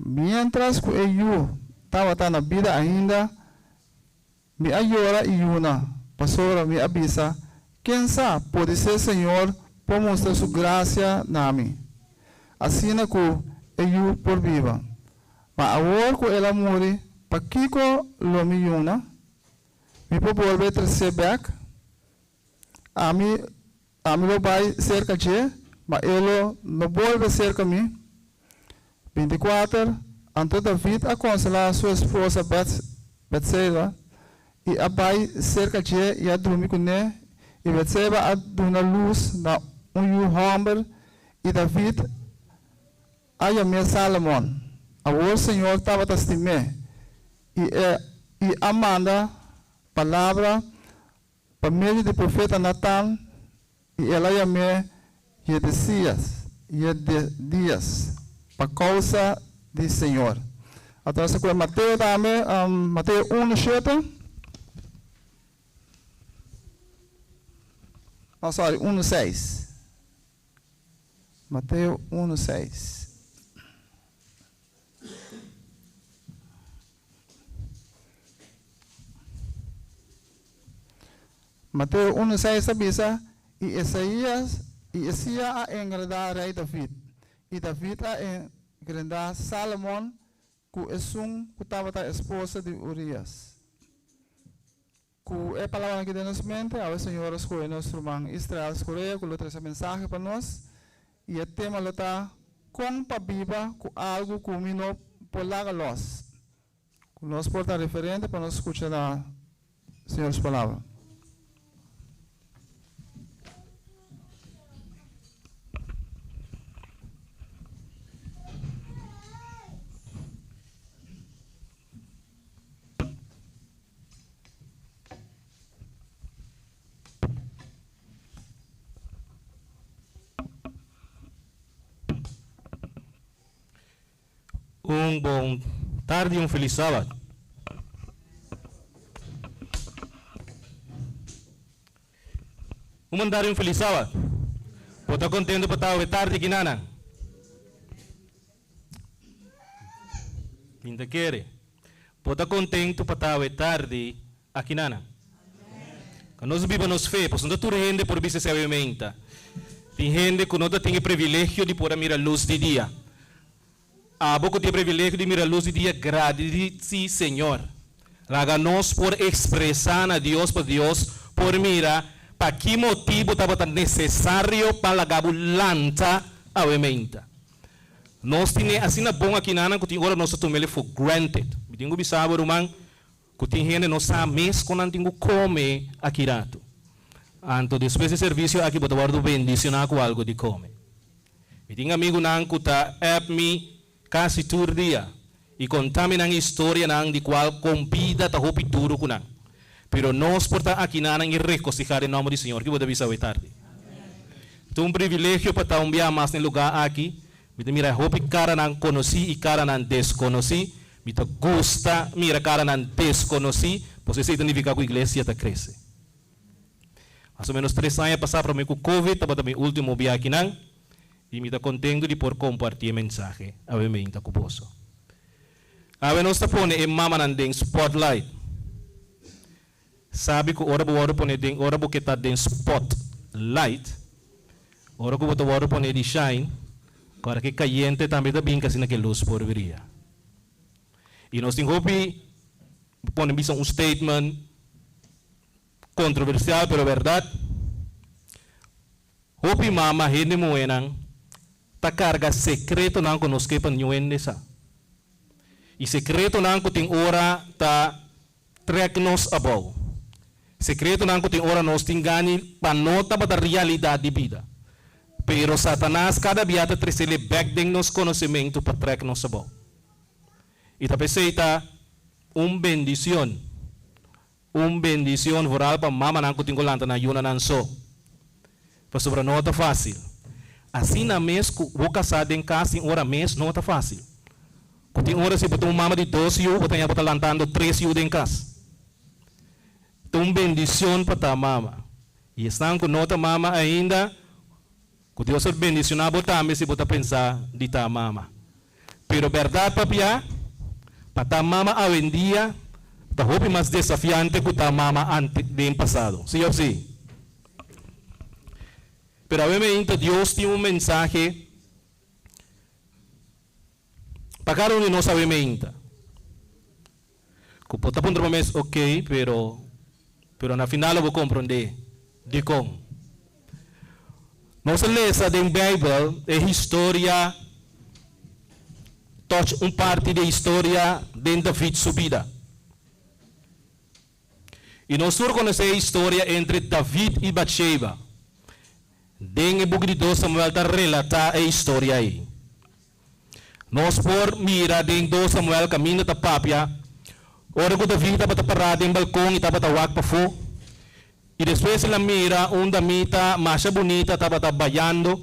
Miéntras ku e yu tabata na bida ainda, mi a yora i yuna, pasobra mi a bisa, Ken sa, podisé Señor por mustra su grasia na mi, asina ku e yu por biba. Ma awor ku el a muri, pakiko lo mi yuna? Mi por bolbe tres'é bèk? Ami, ami lo bai serka dje, ma e lo no bolbe serka mi. Bintikuater, Anto David a konsolá su esposa Betseba i a bai serka dje i a drumi kuné, i Betseba a duna lus na un yu hòmber, i David a yam'é Salomon. Awor señor tabata stim'é, i e i a manda palabra pa medio di profeta Natan, i el a yam'é Jedesías, Jededías, pa kousa di Señor. Ato nos ta kue Mateo tambe, Mateo unu shete. No, sorry, unu seis. Mateo unu seis. Mateo unu seis ta bisa, I Isaías i Esia a engradá rei David, i David a engrendá Salomon ku esun ku tabata esposa di Urias. Ku e palabranan aki den nos mente, awe Señor a skohe nos ruman Israel Scorea ku lo trese mensahe pa nos, i e tema lo ta, Kon pa biba ku algu ku mi no por laga lòs. Ku nos por ta referente pa nos skucha na Señor su palabra. Un bon tardi y un feliz sabat. Un bon tardi y un feliz sabat. Bo ta contento pa ta awe tardi aki nana? Min ta kere. Bo ta kontentu pa ta awe tardi aki nana? Ka nos biba nos fe, pasobra no ta tur hende por bisa esei awe meinta. Tin hende ku no ta tin e privilegio di por a mira lus di dia. Abo ku tin e privilegio di mira lus di dia, gradisí Señor. Laga nos por ekspresá na Dios pa Dios por mira pa ki motibu tabata nesesario pa laga bo lanta awe meinta. Nos tine asina bon akinanan ku tin ora nos ta tum'el for granted. Mi tin ku bisa bo ruman ku tin hende no sa mes kon nan tin ku kome aki ratu. Anto despues di servisio aki bo ta wòrdu bendisioná ku algu di kome. Mi tin amigunan ku ta app mi kasi tur dia i konta mi nan historianan di kual kon bida ta hopi duru ku nan. Pero nos por ta akinanan i rekosihá den nòmber di Señor. Ki bo ta bisa awe tardi? Ta un privilegio pa ta un bia mas na e lugá aki. Mi ta mira hopi karanan konosí i karanan deskonosí. Mi ta gusta mira karanan deskonosí, pasobra esei ta nifiká ku iglesia ta krese. Mas o ménos tres aña pasá promé ku Covid tabata mi último bia akinan i mi ta kontentu di por kompartí e mensahe awe meinta ku boso. Awe nos ta pone e mamanan den spotlight. Sabi ku ora bo wòrdu pone den ora bo ke ta den spot light, ora ku bo ta wòrdu pone di shine, kòrda ke kayente tambe ta bin kasina ke lus por bria. I nos tin hopi pone bisa un statement kontroversial pero bèrdat, hopi mama hende muhénan ta karga sekretonan ku nos ke pa niun hende sa. I sekretonan ku tin ora ta Trek nos abou. Sekretonan ku tin ora nos tin gani pa no tabata realidat di bida. Pero Satanas kada bia ta tresele bek den nos konosementu pa trek nos abou. I ta p'esei ta un bendicion, un bendicion vooral pa mamanan ku tin ku lanta nan yunanan so. Pasobra no ta fácil. Asina mes ku bo kasá den kas tin ora mes no ta fácil. Ku tin ora si bo ta un mama di dos yu bo ta haña bo ta lantando tres yu den kas. Ta un bendicion pa ta mama. I esnan ku no ta mama ainda, ku Dios por bendicioná bo tambe si bo ta pensa di ta mama. Pero bèrdat papia, pa ta mama awendia ta hopi mas desafiante ku ta mama ante den pasado. Sí òf sí? Pero awe meinta Dios tin un mensahe pa kada un di nos awe meinta. Ku bo ta puntra bo mes, ok, pero pero na final lo bo komprondé dikon. Nos a lesa den Beibel e historia, tòch un parti di e historia den David su bida. I nos tur konosé e historia entre David i Batsheba. Den e buki di Dos Samuel ta relatá e historia ei. Nos por mira den Dos Samuel kaminda ta papia ora ku David tabata pará den balkon i tabata wak pafó, i despues el a mira un damita masha bunita tabata bayando,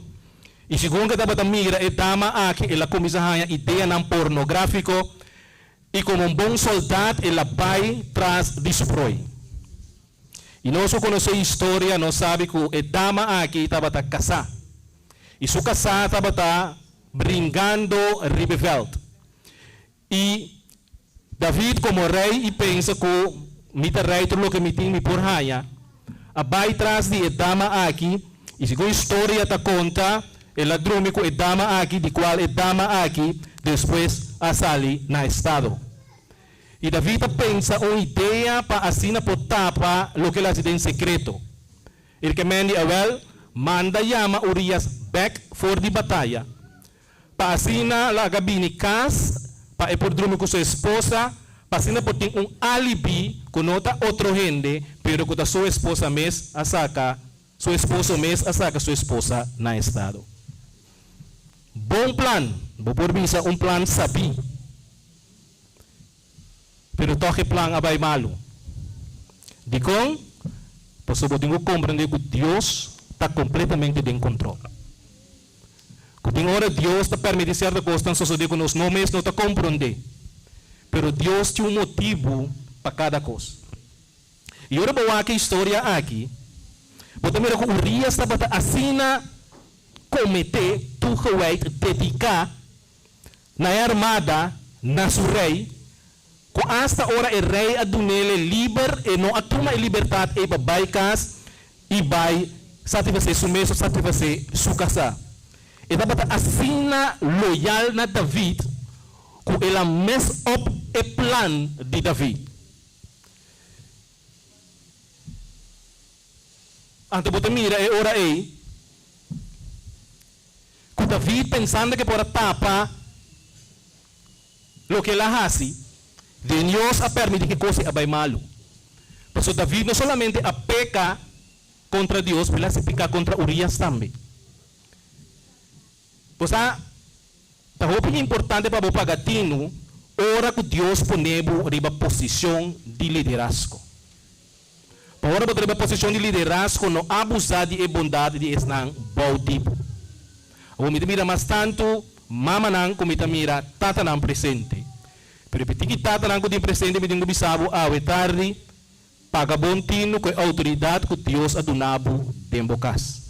i segun ku e tabata mira e dama aki el a kuminsá haña ideanan pornográfiko, i komo un bon soldat el a bai tras di su proi. I nos ku konosé historia nos sabi ku e dama aki tabata kasá. I su kasá tabata bringando riba e vèlt. I David komo rei i pensa ku mi ta rei tur loke mi tin mi por haña, a bai tras di e dama aki i segun historia ta konta el a drumi ku e dama aki di kual e dama aki despues a sali na estado. I David a pensa un idea pa asina por tapa loke el a hasi den sekreto. El ke mendi, Awel, manda yama Urias bek for di bataya, pa asina laga bini kas pa e por drumi ku su esposa, pa asina por tin un alibi ku no ta otro hende, pero ku ta su esposa mes a saka su esposo mes a saka su esposa na estado. Bon plan, bo por bisa un plan sabí. Pero tòg e plan a bai malu. Dikon? Pasobra bo tin ku komprendé ku Dios ta kompletamente den kontrol. Ku tin ora Dios ta permití sierto kosnan sosodé ku nos no mes no ta komprondé. Pero Dios tin un motibu pa kada kos. I ora bo wak e historia aki, bo ta mira ku Urias tabata asina kometé, toegewijd, dediká na e armada, na su rei, ku asta ora e rei a dun'el e liber, e no a tuma e libertat ei pa bai kas i bai satisfasé su mes òf satisfasé su kasá. E tabata asina loyal na David ku el a mess up e plan di David. Anto bo ta mira e ora ei ku David pensando ke por a tapa loke el a hasi, den Dios a permití ke kos ei a bai malu. Pasobra David no solamente a peka kontra Dios, pero el a hasi piká kontra Urias tambe. Bo sa, ta hopi importante pa bo paga tinu ora ku Dios pone bo riba posishon di liderazgo. Pa ora bo ta riba posishon di liderazgo no abusá di e bondat di esnan bou di bo. Awor mi ta mira mas tantu mamanan ku mi ta mira tatanan presente. Pero e pitiki tatanan ku tin presente mi tin ku bisa bo awe tardi, paga bon tinu ku e outoridat ku Dios a duna bo den bo kas.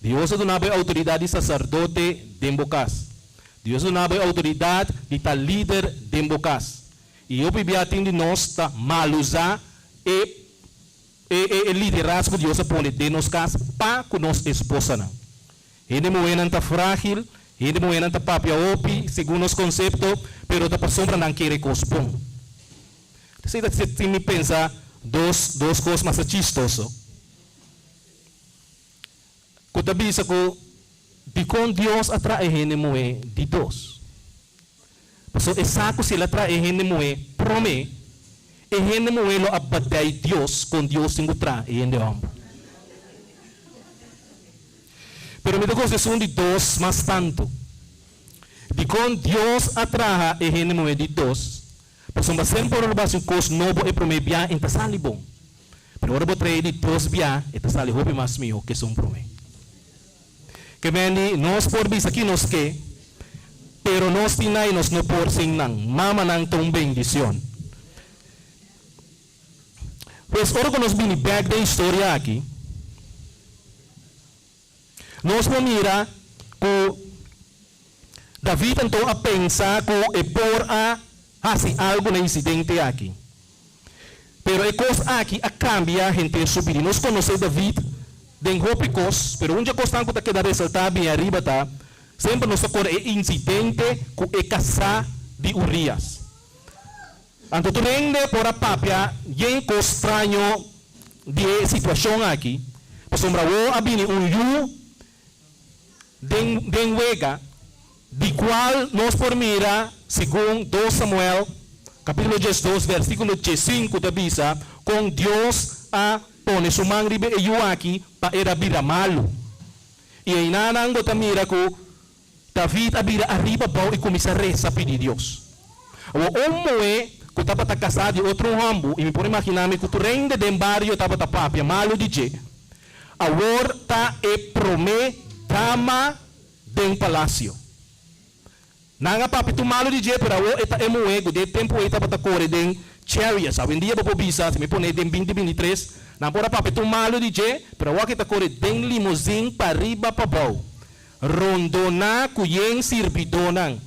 Dios a duna bo e outoridat di saserdote den bo kas. Dios a duna bo e outoridat di ta lider den bo kas. I hopi bia tin di nos ta malusá e e e liderazgo ku Dios a pone den nos kas pa ku nos esposanan. Hende muhénan ta frágil, hende muhénan ta papia hopi segun nos konsepto, pero ta pasobra nan kere kos bon. Esei ta tin mi pensa dos dos kos masa chistoso. Ku ta bisa ku dikon Dios a traha e hende muhé di dos. Pasobra e sa ku si el a traha e hende muhé promé, e hende muhé lo a badai Dios kon Dios tin ku traha e hende hòmber. Pero mi ta gosa esun di dos mas tantu. Dikon Dios a traha e hende muhé di dos? Pasobra semper ora bo hasi un kos nobo e promé bia e ta sali bon. Pero ora bo trae di dos bia e ta sali hopi mas mihó ke esun promé. Ke mendi nos por bisa ki nos ke, pero nos tin nan i nos no por sin nan. Mamanan ta un bendicion. Pues ora ku nos bini bek den historia aki, nos por mira ku. David anto a pensa ku e por a hasi algu na e insidente aki. Pero e kos aki a kambia henter su bida. Nos konosé David den hopi kos, pero un dje kosnan ku ta keda resaltá bien ariba ta, semper nos ta kòrda e insidente ku e kasá di Urias. Anto tur hende por a papia yen kos straño di e situashon aki, pasobra awor a bini un yu den den wega, di kual nos por mira segun dos Samuel kapítulo diesdos versíkulo diesinku ta bisa kon Dios a pone su man riba e yu aki pa e ra bira malu. I einanan bo ta mira ku David a bira ariba abou i kuminsá resa pidi Dios. Awor un muhé ku tabata kasá di otro un hòmbu, i mi por imaginá mi ku tur hende den bario tabata papia malu di dje, awor ta e promé dama den palasio. Nan a papia tur malu di dje, pero awor e ta e muhé ku den e tempu ei tabata kore den chariots. Awendia bo por bisa, si mi pone den binti bintitres, nan por a papia tur malu di dje, pero awor ke ta kore den limozin pariba pabou. Rondoná ku yen sirbidónan.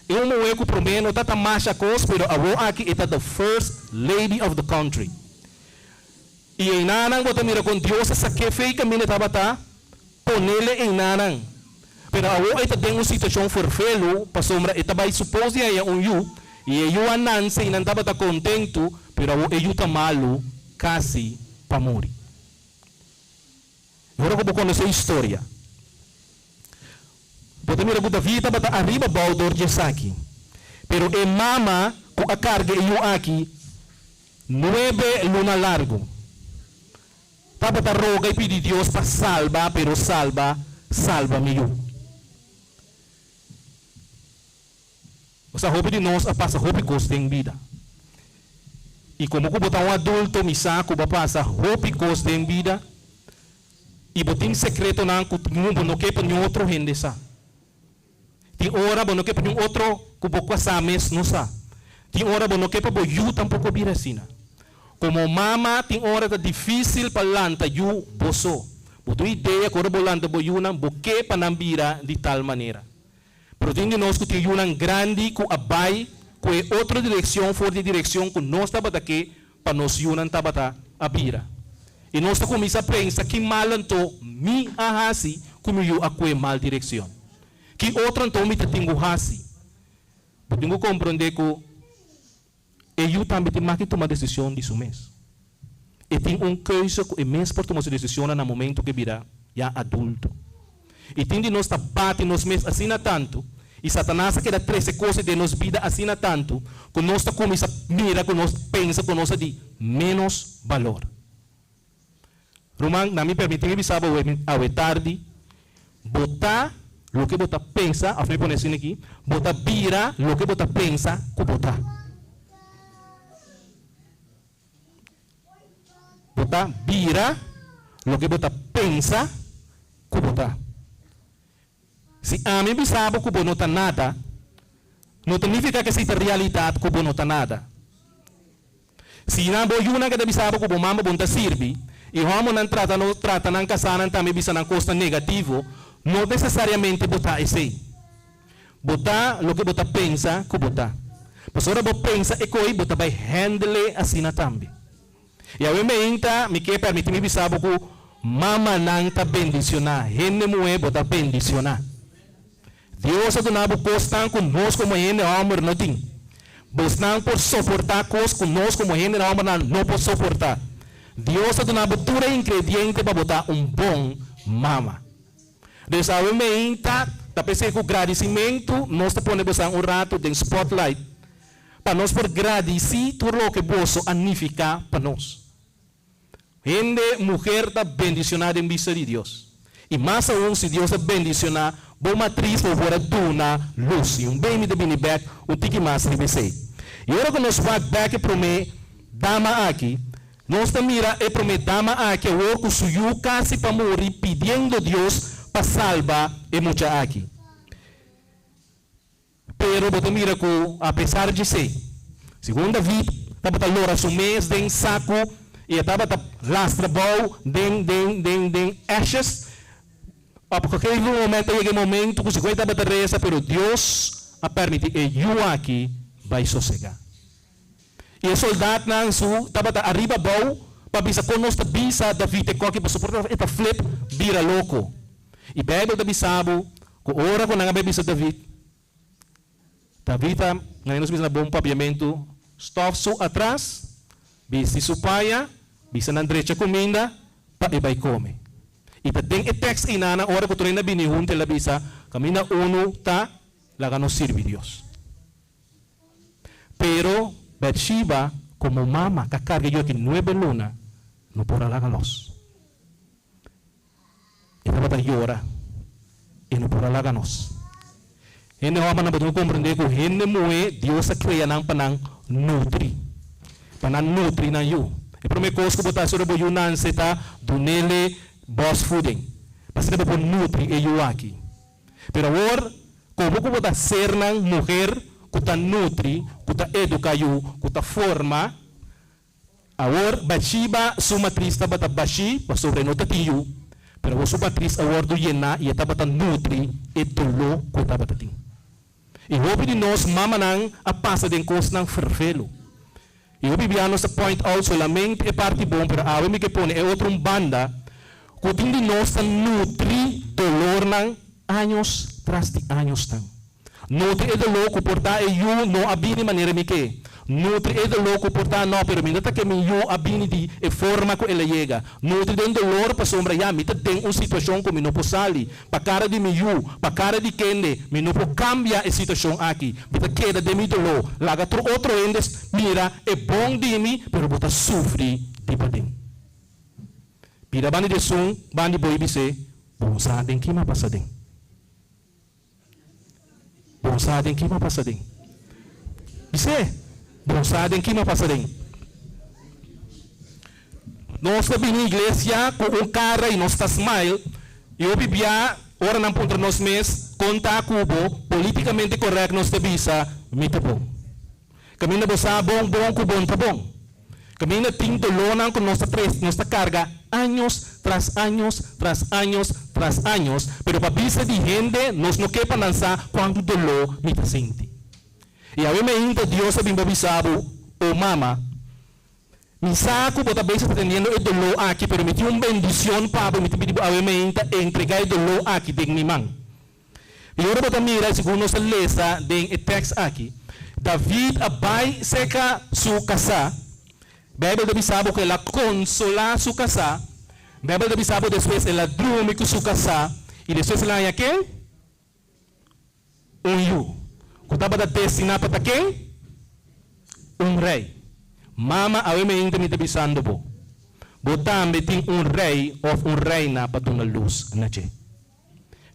E un muhé ku promé no ta ta masha kos pero awor aki e ta the first lady of the country. I einanan bo ta mira kon Dios a sak'é fei kaminda e tabata ponele einanan. Pero awor e ta den un situashon ferfelu pasobra e ta bai supos di haña un yu i e yu a nanse i nan tabata kontentu pero awor e yu ta malu kasi pa muri. Ora ku bo konosé historia, bo ta mira ku David tabata ariba bou dor di esaki. Pero e mama ku a karga e yu aki nuebe luna largu tabata roga i pidi Dios pa salba, pero salba, salba mi yu. Osea hopi di nos a pasa hopi kos den bida. I komo ku bo ta un adulto mi sa ku bo a pasa hopi kos den bida i bo tin sekretonan ku bo no ke pa niun otro hende sa. Tin ora bo no ke pa niun otro ku bo kasá mes no sa. Tin ora bo no ke pa bo yu tampoko bira asina. Komo mama tin ora ta difísil pa lanta yu bo so. Bo tin un idea ku ora bo lanta bo yunan bo ke pa nan bira di tal manera. Pero tin di nos ku tin yunan grandi ku a bai ku e otro direkshon for di e direkshon ku nos tabata ke pa nos yunan tabata a bira. I nos ta kuminsá pensa ki mal anto mi a hasi ku mi yu a kue mal direkshon. Ki otro anto mi ta tin ku hasi? Bo tin ku komprondé ku e yu tambe tin maki tuma desishon di su mes. E tin un keuze ku e mes por tuma su desishonnan na momento ku e bira ya adulto. I tin di nos ta bati nos mes asina tantu, i Satanas a keda trese kos den nos bida asina tantu, ku nos ta kuminsá mira ku nos pensa ku nos ta di ménos balor. Ruman, na mi permití mi bisa bo awe tardi, bo ta loke bo ta pensa, òf mi pone asina aki, bo ta bira loke bo ta pensa ku bo ta. Bo ta bira loke bo ta pensa ku bo ta. Si ami bisa bo ku bo no ta nada, no ta nifiká ku esei ta realidat ku bo no ta nada. Si nan bo yunan ke ta bisa bo ku bo mama bon ta sirbi, i hòmbernan trata no trata nan kasánan tambe bisa nan kosnan negativo, no nesesariamente bo ta esei. Bo ta loke bo ta pensa ku bo ta. Pasobra bo pensa e koi, bo ta bai hèndele asina tambe. I awe meinta mi ke permití mi bisa bo ku mamanan ta bendisioná, hende muhé bo ta bendisioná. Dios a duna bo kosnan ku nos komo hende hòmber no tin. Bosnan por soportá kos ku nos komo hende hòmbernan no por soportá. Dios a duna bo tur e ingrediente pa bo ta un bon mama. Dus awe meinta ta p'esei ku gradisimentu nos ta pone bosan un ratu den spotlight pa nos por gradisí tur loke boso a nifiká pa nos. Hende muher ta bendicioná den bista di Dios. I mas aun si Dios a bendicioná bo matris bo por a duna lus. I un bey mi ta bini bek un tiki mas riba esei. I ora ku nos wak bek e promé dama aki, nos ta mira e promé dama aki awor ku su yu kasi pa muri pidiendo Dios pa salba e mucha aki. Pero bo ta mira ku apesar djesei, segun David tabata lora su mes den saku i e tabata lastra bou den den den den ashes. Op gegeven moment a yega e momento ku si ku e tabata resa pero Dios a permiti e yu aki bai sosega. I e soldatnan su tabata ariba abou pa bisa kon nos ta bisa David e koki pasobra por e ta flip bira loko. I Beibel ta bisa bo ku ora ku nan a bai bisa David, David a, nan nos bisa na bon papiamentu, stòf su atras, bisti su paña, bisa nan drecha kuminda pa e bai kome. I ta den e tèks einanan ora ku tur hende a bini huntu el a bisa, Kaminda unu ta, laga nos sirbi Dios. Pero Betshiba komo mama ka karga yu aki nuebe luna no por a laga lòs. E tabata yora, e no por a laga nos. Hende hòmbernan bo tin ku komprendé ku hende muhé Dios a krea nan pa nan nutri, pa nan nutri nan yu. E promé kos ku bo ta hasi ora bo yu nanse ta dun'ele bòsvoeding, pa asina bo por nutri e yu aki. Pero awor, komo ku bo ta ser nan muher ku ta nutri, ku ta eduká yu, ku ta forma, Awor Batshiba su matris tabata bashí pasobra e no ta tin yu, pero awor su matris a wòrdu yená i e tabata nutri e doló ku e tabata tin. I hopi di nos mamanan a pasa den kosnan fervelu. I hopi bia nos ta point out solamente e parti bon, pero awe mi ke pone e otro un banda ku tin di nos ta nutri dolornan años tras di añosnan. Nutri e doló ku por ta e yu no a bini manera mi ke. Nutri e doló ku por ta no, pero mi no ta ke mi yu a bini di e forma ku el a yega. Nutri den dolor pasobra ya mi ta den un situashon ku mi no por sali. Pa kara di mi yu, pa kara di kende, mi no por kambia e situashon aki. Mi ta keda den mi doló. Laga tur otro hende mira e bon di mi, pero bo ta sufri di paden. Bira banda di esun banda di bo i bis'é, Bo sa den ki mi a pasa den. Bon sa den ki m'a pasa den. Bis'é, Bon sa den ki m'a pasa den. Nos ta bini iglesia ku un kara i nos ta smile, i hopi bia ora nan puntra nos mes kon ta ku bo, politikamente korèk nos ta bisa, Mi ta bon. Kaminda bo sa bon bon ku bon ta bon. Kaminda tin dolónan ku nos ta tres nos ta karga años tras años tras años tras años, pero pa bista di hende nos no ke pa nan sa kuantu doló mi ta sinti. I awe meinta Dios a bin pa bisa bo, O mama, mi sa ku bo ta bezig ta teniendo e doló aki, pero mi tin un bendicion pa bo, mi ta pidi bo awe meinta entrega e doló aki den mi man. I ora bo ta mira, segun nos ta lesa den e tèks aki, David a bai serka su kasá. Beibel ta bisa bo ku el a konsolá su kasá. Beibel ta bisa bo despues el a drumi ku su kasá i despues el a haña ken? Un yu ku tabata destiná pa ta ken? Un rei. Mama, awe meinta mi ta bisando bo, bo tambe tin un rei òf un reina pa duna lus na dje.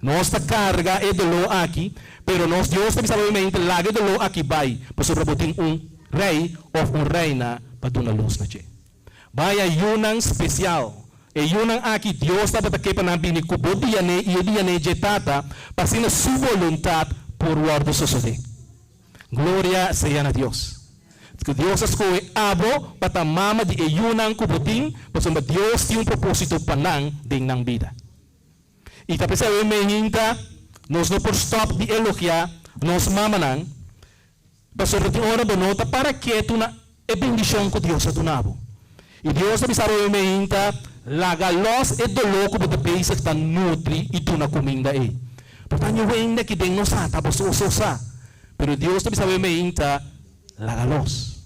Nos ta carga e doló aki, pero nos Dios ta bisa bo mente, laga e doló aki bai, pasobra bo tin un rey of un reina pa duna luz na dje. Bai a yunan special. E yunan aki Dios tabata ke pa nan bini cu bo diané i e diané dje Tata, pa asina Su boluntad por wordo sosodé. Gloria sea na Dios. Cu Dios a scohe abo pa ta mama di e yunan cu bo tin, pasobra Dios tin un proposito pa nan den nan bida. I ta p'esei awe meinta nos no por stòp di elogiá nos mamanan, pasobra tin ora bo no ta para ketu na e bendishon ku Dios a duna bo. I Dios ta bisa bo awe meinta, Laga lòs e doló ku bo ta bezig ta nutri i duna kuminda ei. Por ta niun hende aki den no sa, ta bo so so sa. Pero Dios ta bisa bo awe meinta, Laga lòs.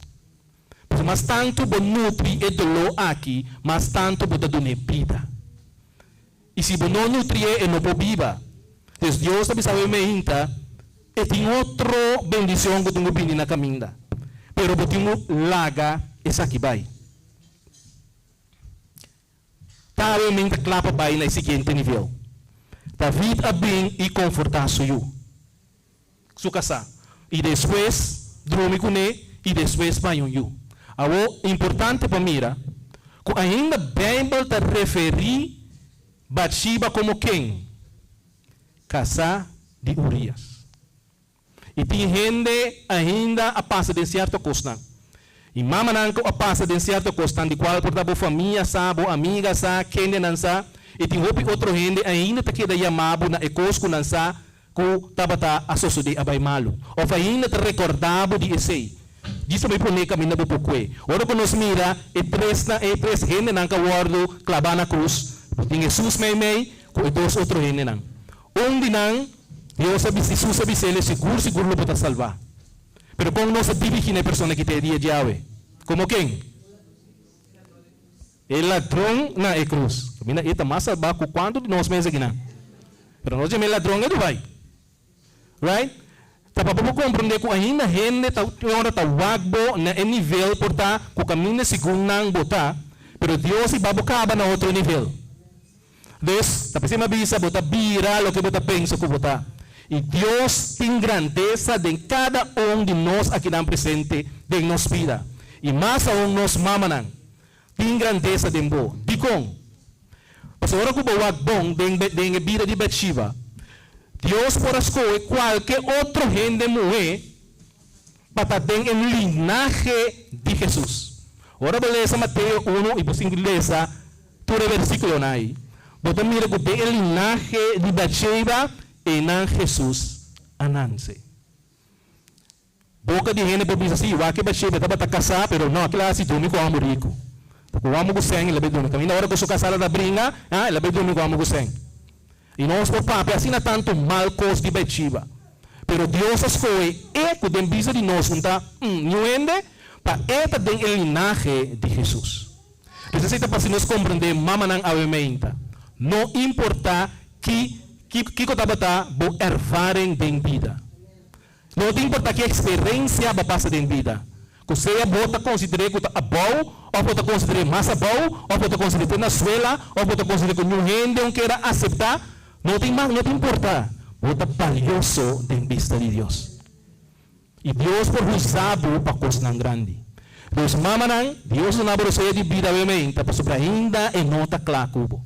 Pasobra mas tantu bo nutri e doló aki, mas tantu bo ta dun'é bida. I si bo no nutrié, e no por biba. Pues Dios ta bisa bo meinta, e tin otro bendicion cu tin cu bini na caminda, pero bo tin cu laga esaki bai. Ta awe meinta cla pa bai na e siguiente nivel. David a bin i conforta su yu, su casá, i despues drumi cuné i despues bai un yu. Awo, importante pa mira cu ainda Bijbel ta referí Batshiba como ken? Casá di Urias. I tin hende ainda a pasa den cierto cosnan. I mamanan cu a pasa den cierto cosnan di cual por ta bo famia sa, bo amiga sa, kendenan sa. I tin hopi otro hende ainda ta keda yama bo na e kos ku nan sa ku tabata a sosodé a bai malu. Òf ainda ta rekordá bo di esei. Djis ta bai pone kaminda bo por kue. Ora ku nos mira e tresnan, e tres hendenan ku a wòrdu klabá na krus, bo tin Hesus meimei ku e dos otro hendenan. Un di nan, Dios a bisa, Hesus a bis'el, Sigur, sigur lo bo ta salbá. Pero kon nos a dirigí na e persona ki ta e dia djawe? Komo ken? E ladron na e krus. Kaminda e ta mas salbá ku kuantu di nos mes akinan. Pero nos yama e ladron e Dubai. Right? Ta pa bo por komprendé ku ainda hende ta ora ta wak bo na e nivel por ta ku kaminda segun nan bo ta, pero Dios hiba bo kaba na otro nivel. Dus, ta p'esei mi a bisa bo ta bira loke bo ta pensa ku bo ta. I Dios tin grandesa den kada un di nos akinan presente den nos bida. I mas aun nos mamanan. Tin grandesa den bo. Dikon? Pasobra ora ku bo wak bon den den e bida di Betshiba, Dios por a skohe kualke otro hende muhé pa ta den e linahe di Hesus. Ora bo lesa Mateo unu i bo sinti lesa tur e versíkulonan ei, bo ta mira ku den e linahe di Betshiba einan Hesus a nanse. Boka di hende por bisa si, wak e Batsheba tabata kasá, pero no, kila hasi drumi ku hòmber riku. Ta ku hòmber ku sèn el a bai drumi. Kaminda ora ku su kasá ta bringa, ah, el a bai drumi ku hòmber ku sèn. I nos por papia asina tantu mal kos di Batsheba. Pero Dios a skohe e ku den bista di nos un ta niun hende, pa e ta den e linahe di Hesus. Pues esei ta pa si nos komprendé mamanan awe meinta. No importá ki ki kiko tabata bo ervaring den bida. No ta importa ki eksperensia bo a pasa den bida, ku sea bo ta konsider'é ku ta abou òf bo ta konsider'é mas abou òf bo ta konsider'é te na suela òf bo ta konsider'é ku niun hende un keda aseptá, no ta no ta importa, bo ta balioso den bista di Dios. I Dios por usa bo pa kosnan grandi. Dus mamanan, Dios duna bo rosea di bida awe-meinta pasobra ainda e no ta kla ku bo.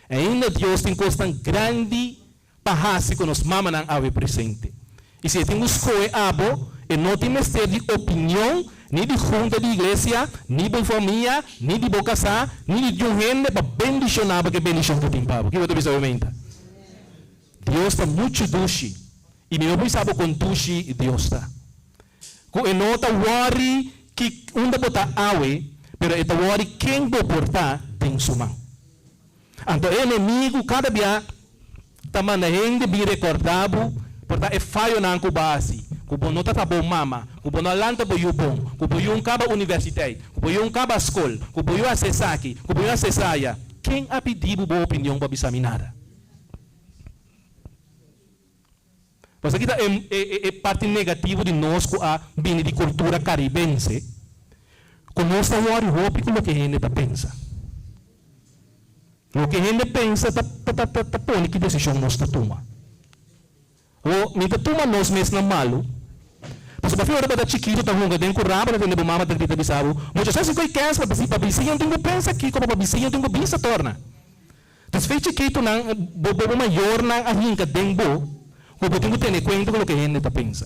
Ainda Dios tin kosnan grandi pa hasi ku nos mamanan awe presente. I si e tin ku skohe abo, e no tin mester di opinion ni di hunta di iglesia, ni bo famia, ni di bo kasá, ni di niun hende pa bendishoná bo ku e bendishon ku tin pa bo. Kiko bo ta bisa awe meinta? Dios ta muchu dushi, i mi no por bisa bo kon dushi Dios ta. Ku e no ta wòri ki unda bo ta awe, pero e ta wòri ken bo por ta den su man. Anto e enemigu kada bia ta manda hende bin rekordá bo por ta e fayonan ku bo a hasi, ku bo no ta ta bo mama, ku bo no a lanta bo yu bon, ku bo yu un kaba universiteit, ku bo yu un kaba skol, ku bo yu hasi esaki, ku bo yu hasi esaya. Ken a pidi bo bo opinion pa bisa mi nada? Pasobra aki ta e e parti negativo di nos ku a bini di kultura karibense, ku nos ta wòri hopi ku loke hende ta pensa. Loke hende pensa ta ta ta pone ki desishon nos ta tuma. Awor, mi ta tuma nos mes na malu, pasobra pafi ora bo ta chikitu ta hunga den kurá bo ta tende bo mama ta grita bisa bo, Mucha sa si koe kèns pa pa bisiña tin ku pensa kiko pa pa bisiña tin ku bisa torna. Dus fe chikitunan, bo bo mayornan a hinka den bo ku bo tin ku tene kuenta ku loke hende ta pensa.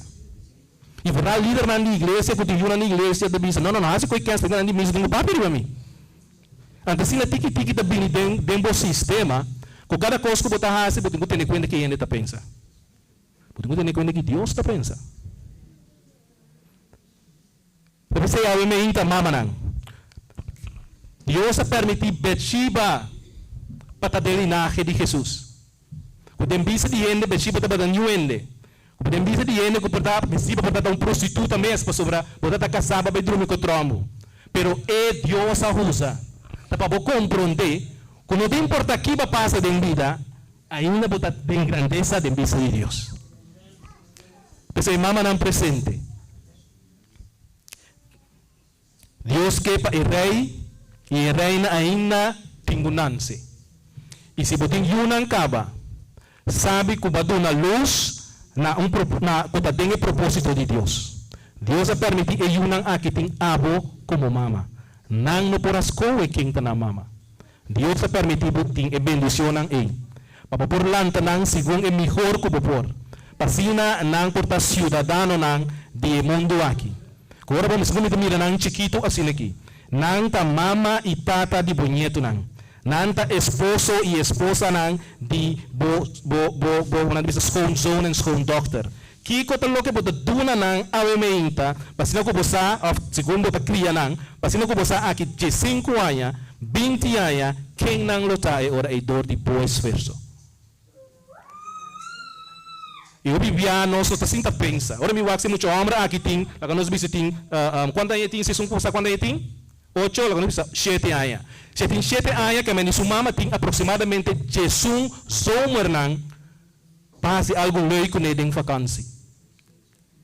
I vooral lidernan di iglesia ku tin yunan di iglesia ta bisa, no no no hasi koe kèns pasobra nan di misa tin ku papia riba mi. Anto asina tiki tiki ta bini den den bo sistema ku kada kos ku bo ta hasi bo tin ku tene kuenta ke hende ta pensa. Bo tin ku tene kuenta ke Dios ta pensa. Ta p'esei awe meinta, mamanan, Dios a permití Betshiba pa ta den linahe di Hesus. Ku den bista di hende Betshiba tabata niun hende. Ku den bista di hende ku por ta Betshiba por ta ta un prostituta mes pasobra bo ta ta kasá pa bai drumi ku otro hòmber. Pero e Dios a usa ta pa bo komprondé ku no ta importá kiba pasa den bida, ainda bo ta den grandesa den bista di Dios. P'esei mamanan presente. Dios ke pa e rei i e reina ainda tin ku nanse. I si bo tin yunan kaba, sabi ku bo a duna lus na un na ku ta den e propósito di Dios. Dios a permití e yunan aki tin abo komo mama. Nan no por a skohe ken ta nan mama. Dios a permití bo tin e bendicionnan ei, pa bo por lanta nan segun e mihor ku bo por, pa asina nan por ta siudadanonan di e mundu aki. Ku ora bo mester ku mi ta mira nan chikitu asina aki, nan ta mama i tata di bo ñetunan. Nan ta esposo i esposanan di bo bo bo bo nan ta bisa schoonzoon en schoondochter. Kiko ta loke bo ta duna nan awe meinta pa asina ku bo sa òf segun bo ta kria nan pa asina ku bo sa aki diesinku aña, binti aña ken nan lo ta e ora ei dor di bo esfuerso? I hopi bia nos no ta sinta pensa. Ora mi wak si mucha hòmber aki tin, laga nos bisa tin, kuantu aña e tin? Si esun ku sa kuantu aña e tin? Ocho, laga nos bisa shete aña. Si e tin shete aña, kemende su mama tin aproksimadamente diesun zomernan pa hasi algu leuk kuné den fakansi.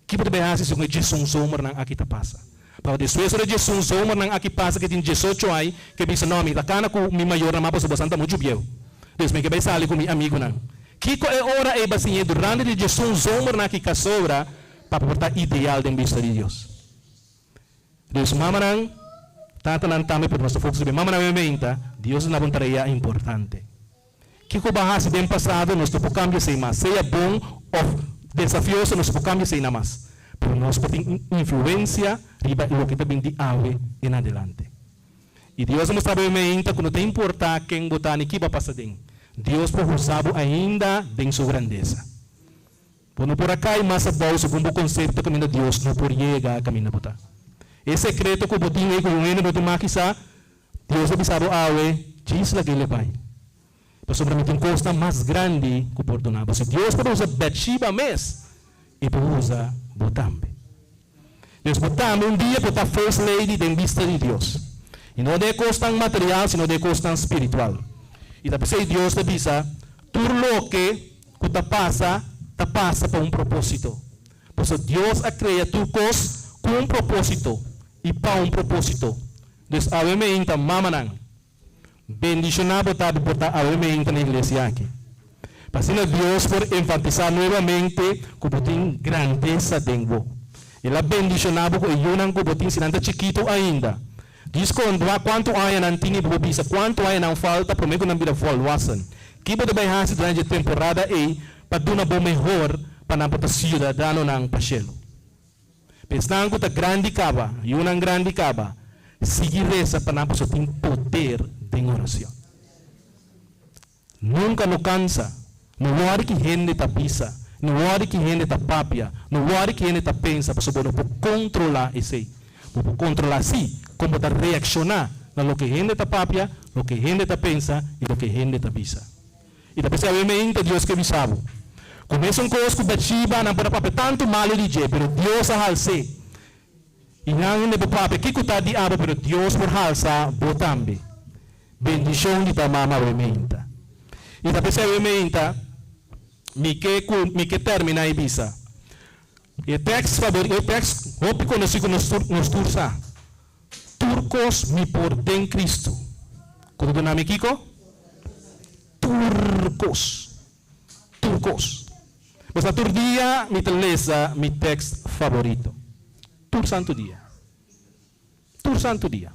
Ki bo ta bai hasi segun e diesun zomernan aki ta pasa? Pasobra despues ora e diesun zomernan aki pasa ke tin diesocho ai, ke bisa, No, mi ta kana ku mi mayornan mas pasobra bosan ta muchu bieu. Dus mi ke bai sali ku mi amigunan. Kiko e ora ei ba siñ'é durante di diesun zomernan aki ka sobra pa por ta ideal den bista di Dios? Dus mamanan, tatanan tambe, pero nos ta focus riba e mamanan obviamente, Dios a duna bo un tarea importante. Kiko bo a hasi den pasado nos no por kambia esei mas, sea bon òf desafioso nos no por kambia esei na mas, pero nos por tin un influensia riba loke ta bin di awe en adelante. I Dios a mustra bo e meinta ku no ta importá ken bo ta ni ki bo a pasa den, Dios por usa bo ainda den su grandesa. Bo no por a kai mas abou segun bo konsepto kaminda Dios no por yega kaminda bo ta. E sekreto ku bo tin ei ku un hende no tin maki sa, Dios a bisa bo awe, djis lag'é lebai. Pasobra mi tin kosnan mas grandi ku por duna bo. Si Dios por usa Betshiba mes, e por usa bo tambe. Pues bo tambe un dia por ta First Lady den bista di Dios. I no den e kosnan material, sino den e kosnan spiritual. I ta p'esei Dios ta bisa, Tur loke ku ta pasa, ta pasa pa un propósito. Pasobra Dios a krea tur kos ku un propósito i pa un propósito. Dus awe meinta, mamanan, bendishoná bo ta bo por ta awe meinta na iglesia aki. Pa asina Dios por enfatisá nuevamente ku bo tin grandesa den bo. El a bendishoná bo ku e yunan ku bo tin si nan ta chikitu ainda. Djis konta kuantu aña nan tin i bo por bisa kuantu aña nan falta promé ku nan bira volwassen. Ki bo ta bai hasi durante dje temporada ei pa duna bo mehor pa nan por ta siudadanonan pa shelu? Pa esnan ku ta grandi kaba, yunan grandi kaba, sigui resa pa nan pasobra tin poder den oracion. Nunka no kansa. No wòri ki hende ta bisa, no wòri ki hende ta papia, no wòri ki hende ta pensa pasobra bo no por kontrolá esei. Bo por kontrolá sí kon bo ta reakshoná na loke hende ta papia, loke hende ta pensa i loke hende ta bisa. I ta p'esei awe meinta Dios ke bisa bo. Ku mesun kos ku Batshiba, nan por a papia tantu malu di dje, pero Dios a hals'é. I nan hende por papia kiko ta di abo, pero Dios por halsa bo tambe. Bendishon di ta mama awe meinta. I ta p'esei awe meinta mi ke ku mi ke terminá i bisa, e tèks fabori e tèks hopi konosí ku nos tur nos tur sa, Tur kos mi por den Kristu. Ku ta duna mi kiko? Tur kos. Tur kos. Pasobra tur dia mi ta lesa mi tèks faborito. Tur santu dia. Tur santu dia.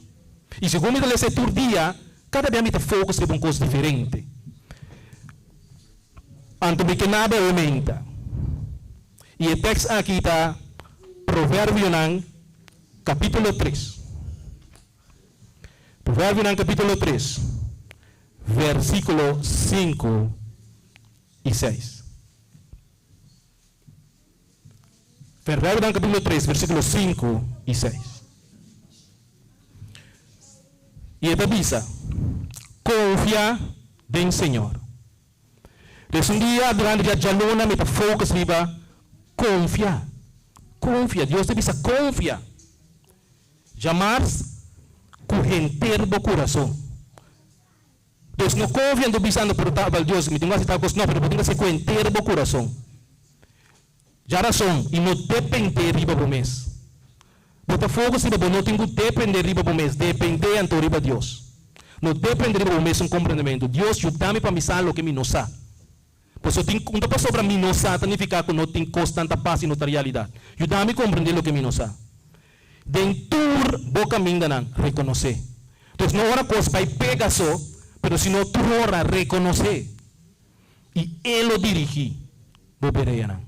I segun mi ta lesa e tur dia, kada bia mi ta focus riba un kos diferente. Anto mi ke nada e menta. I e tèks aki ta Proverbionan Capítulo tres. Proverbionan capítulo tres, versículo sinku i seis. Proverbionan capítulo tres, versículo sinku i seis. I e ta bisa, Confia den Señor. Des un dia durante dia djaluna mi ta focus riba confia, confia, Dios ta bisa confia. Djamars cu henter bo curason. Pues no confia anto bisando pero ta wel Dios mi tin cu haci tal cos no pero bo tin cu haci cu henter bo curason. Djarason y no depende riba bo mes. Bo ta focus riba bo no tin cu depende riba bo mes, depende anto riba Dios. No depende riba bo mesun comprendemento. Dios yuda mi pa mi sa loke mi no sa. Pasobra tin un ta pasobra mi no sa ta nifica cu no tin cosnan ta pasa y no ta realidad. Yuda mi comprende loke mi no sa. Den tur bo camindanan reconoce. Entonces no ora cos bay pega so, pero sino tur ora reconoce. I E lo dirigí bo bereanan.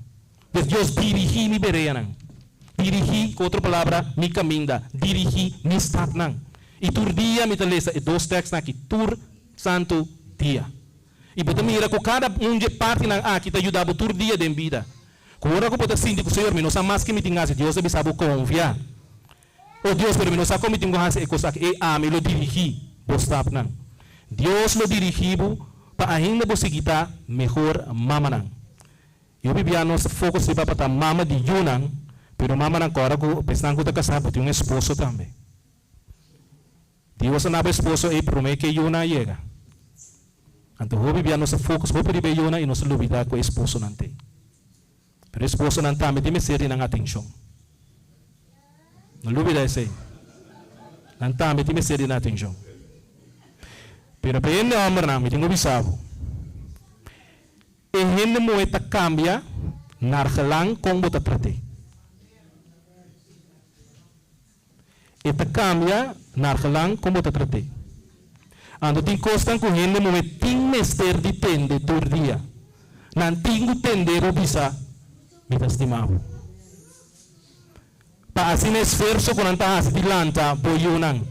Pues Dios dirigí mi bereanan. Dirigí, ku otro palabra, mi kaminda. Dirigí mi stapnan. I tur dia mi ta lesa e dos tèkstnan aki, tur. santu dia. I bo ta mira ku kada un dje partinan aki ta yuda bo tur dia den bida. Ku ora ku bo ta sinti ku, Señor, mi no sa mas ke mi tin hasi, Dios ta bisa bo, Konfia. O Dios, pero mi no sa kon mi tin ku hasi e kos aki. Ei, ami lo dirigí bo stapnan. Dios lo dirigí bo pa ainda bo sigui ta mehor mamanan. I hopi bia nos ta focus riba pa ta mama di yunan, pero mamanan kòrda ku esnan ku ta kasá bo tin un esposo tambe. Dios a na bo esposo ei promé ku e yunan a yega. Anto hopi bia nos ta focus hopi riba e yunan i nos ta lubidá ku e esposonan t'ei. Pero e esposonan tambe tin mester di nan atenshon. No lubidá esei. Nan tambe tin mester di nan atenshon. Pero pa e hende hòmbernan, mi tin ku bisa bo, e hende muhé ta kambia naar gelang kon bo ta trat'é. E ta kambia naar gelang kon bo ta trat'é. Anto tin kosnan ku hende muhé tin mester di tende tur dia. Nan tin ku tende bo bisa, Mi ta stima bo. Pa asina esfuerso ku nan ta hasi di lanta bo yunan.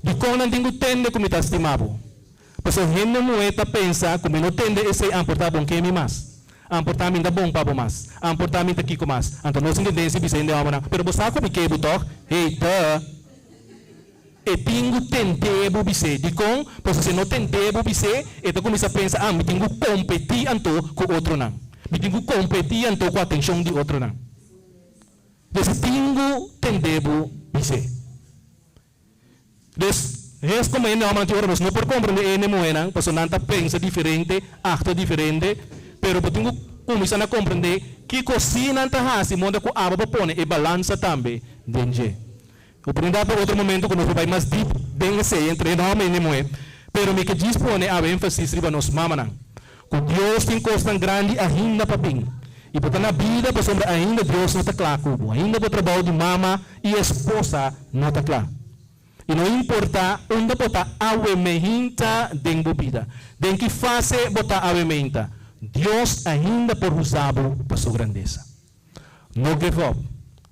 Dikon nan tin ku tende ku mi ta stima bo? Pasobra hende muhé ta pensa ku mi no tende esei amportá bon ke mi mas. Amportá mi ta bon pa bo mas. Amportá mi ta kiko mas. Anto nos tin tendensia bisa hende hòmbernan, Pero bo sa ku mi ke bo tòg? Hey, duh! E tin ku tende bo bis'é. Dikon? Pasobra si e no tende bo bis'é, e ta kuminsá pensa, Ah, mi tin ku kompetí anto ku otronan. Mi tin ku kompetí anto ku atenshon di otronan. Dus e tin ku tende bo bis'é. Dus, hes komo hende hòmbernan tin ora nos no por komprendé e hende muhénan, pasobra nan ta pensa diferente, aktua diferente, pero bo tin ku kuminsá na komprendé kiko sí nan ta hasi monta ku abo por pone e balansa tambe den dje. Oportunidat pa otro momento ku nos por bai mas dip den esei entre hende hòmber i hende muhé, pero mi ke djis pone awe énfasis riba nos mamanan, ku Dios tin kosnan grandi ainda pa bin. I bo ta na bida pasobra ainda Dios no ta kla ku bo. Ainda bo trabou di mama i esposa no ta kla. I no importa unda bo ta awe meinta den bo bida, den ki fase bo ta awe meinta, Dios ainda por usa bo pa su grandesa. No give up.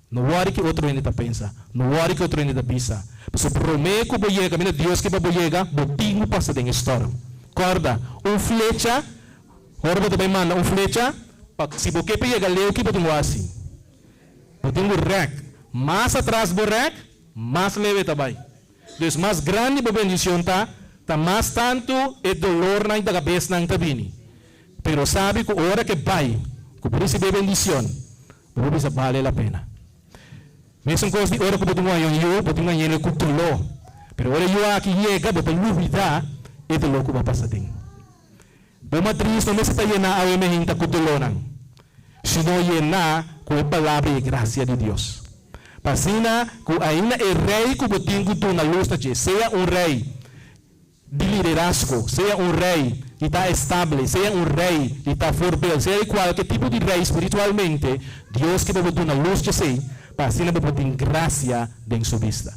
No wòri ki otro hende ta pensa. No wòri ki otro hende ta bisa. Pasobra promé ku bo yega kaminda Dios ke pa bo yega, bo tin ku pasa den e stòrm. Kòrda, un flecha, ora bo ta bai manda un flecha, pa si bo ke pa yega leu ki bo tin ku hasi? Bo tin ku rèk. Mas atras bo rèk, mas leu e ta bai. Dus mas grandi bo bendicion ta, ta mas tantu e dolornan i dagabesnan ta bini. Pero sabi cu ora ke bai, cu bo ricibi e bendicion, bo por bisa bale la pena. Mesun cos di ora cu bo tin un añon yu, bo tin un añele cu doló. Pero ora e yu aki yega, bo ta lubida e doló cu bo a pasa den. Bo matris no mester ta yená awe mehinta cu dolónan, sino yená cu e palabra y e gracia di Dios. Pa asina cu ainda e rey cu bo tin cu duna luz na dje, sea un rey di liderazgo, sea un rey di ta estable, sea un rey di ta voorbeeld, sea di cualke tipo di rey spiritualmente, Dios ke pa bo duna luz djesey, pa asina bo por tin gracia den su bista.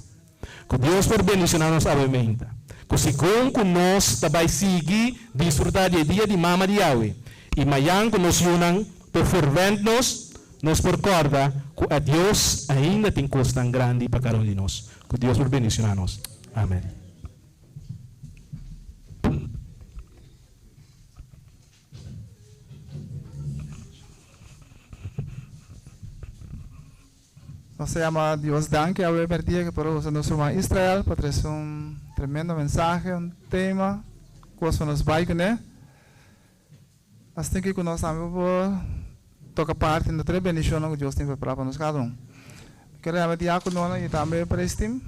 Ku Dios por bendishoná nos awe meinta. Ku segun ku nos ta bai sigui disfrutá di e dia di mama di Yahweh i mayan ku nos yunan por forwend nos, nos por kòrda ku a Dios ainda tin kosnan grandi pa kada un di nos. Ku Dios por bendishoná nos. Amen. Nos ta yama Dios danki awe merdia ke por a usa nos ruman Israel pa trese un tremendo mensahe, un tema, kos pa nos bai kuné. Asina ku nos tambe por toka parti na tur e bendishonnan ku Dios tin prepará pa nos kada un. Mi ker yama diakononan i tambe praise team.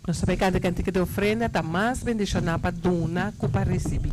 Nos ta bay canta cantica di ofrenda ta mas bendiciona pa duna cu pa ricibi.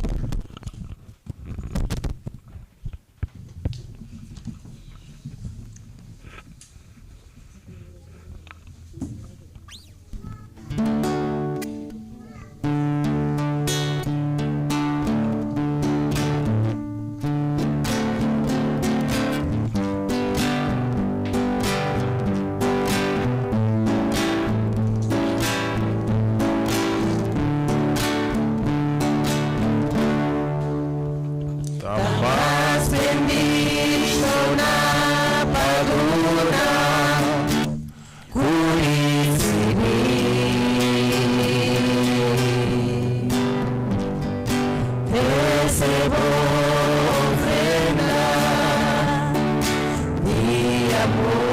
amor.